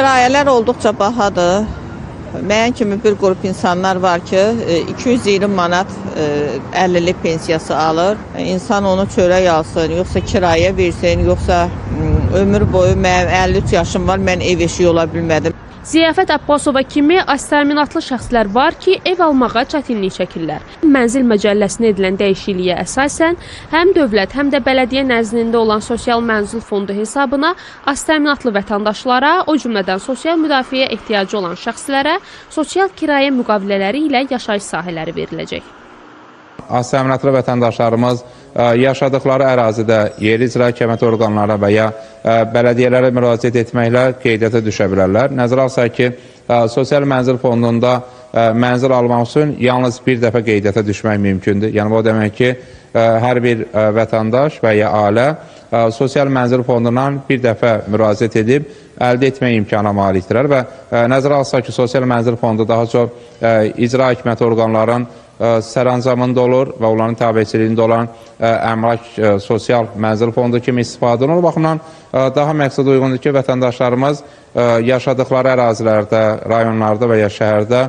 Kirayələr olduqca bahadır. Mənim kimi bir qrup insanlar var ki, 220 manat 50-lik pensiyası alır. İnsan onu çörək alsın, yoxsa kirayə versin, yoxsa ömür boyu mənim 53 yaşım var, mən ev eşiyi ola bilmədim. Ziyafət Abbasova kimi aztəminatlı şəxslər var ki, ev almağa çətinlik çəkirlər. Mənzil məcəlləsinə edilən dəyişikliyə əsasən həm dövlət, həm də bələdiyyə nəzdində olan Sosial Mənzil Fondu hesabına aztəminatlı vətəndaşlara, o cümlədən sosial müdafiəyə ehtiyacı olan şəxslərə sosial kirayə müqavilələri ilə yaşayış sahələri veriləcək. Az təminatlı vətəndaşlarımız yaşadıkları ərazidə yerli icra hakimiyyəti orqanlarına və ya bələdiyyələrə müraciət etməklə qeydiyyata düşə bilərlər. Nəzərə alsaq ki, Sosial Mənzil Fondunda mənzil almaq üçün yalnız bir dəfə qeydiyyata düşmək mümkündür. Yəni bu o demək ki, hər bir vətəndaş və ya ailə Sosial Mənzil Fondundan bir dəfə müraciət edib əldə etmək imkanına malikdirlər və nəzərə alsaq ki, Sosial Mənzil Fondu daha çox icra hakimiyyəti orqanların sərəncamında olur və onların tabeçiliyində olan əmlak sosial mənzil fondu kimi istifadə olunur. O baxımdan daha məqsəd uyğundur ki, vətəndaşlarımız yaşadıkları ərazilərdə, rayonlarda və ya şəhərdə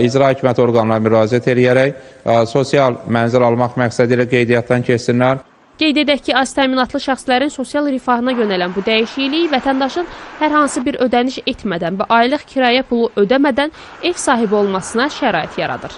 icra hakimiyyəti orqanlarına müraciət eləyərək sosial mənzil almaq məqsədi ilə qeydiyyatdan keçsinlər. Qeyd edək ki, az təminatlı şəxslərin sosial rifahına yönələn bu dəyişiklik vətəndaşın hər hansı bir ödəniş etmədən və aylıq kirayə pulu ödəmədən ev sahibi olmasına şərait yaradır.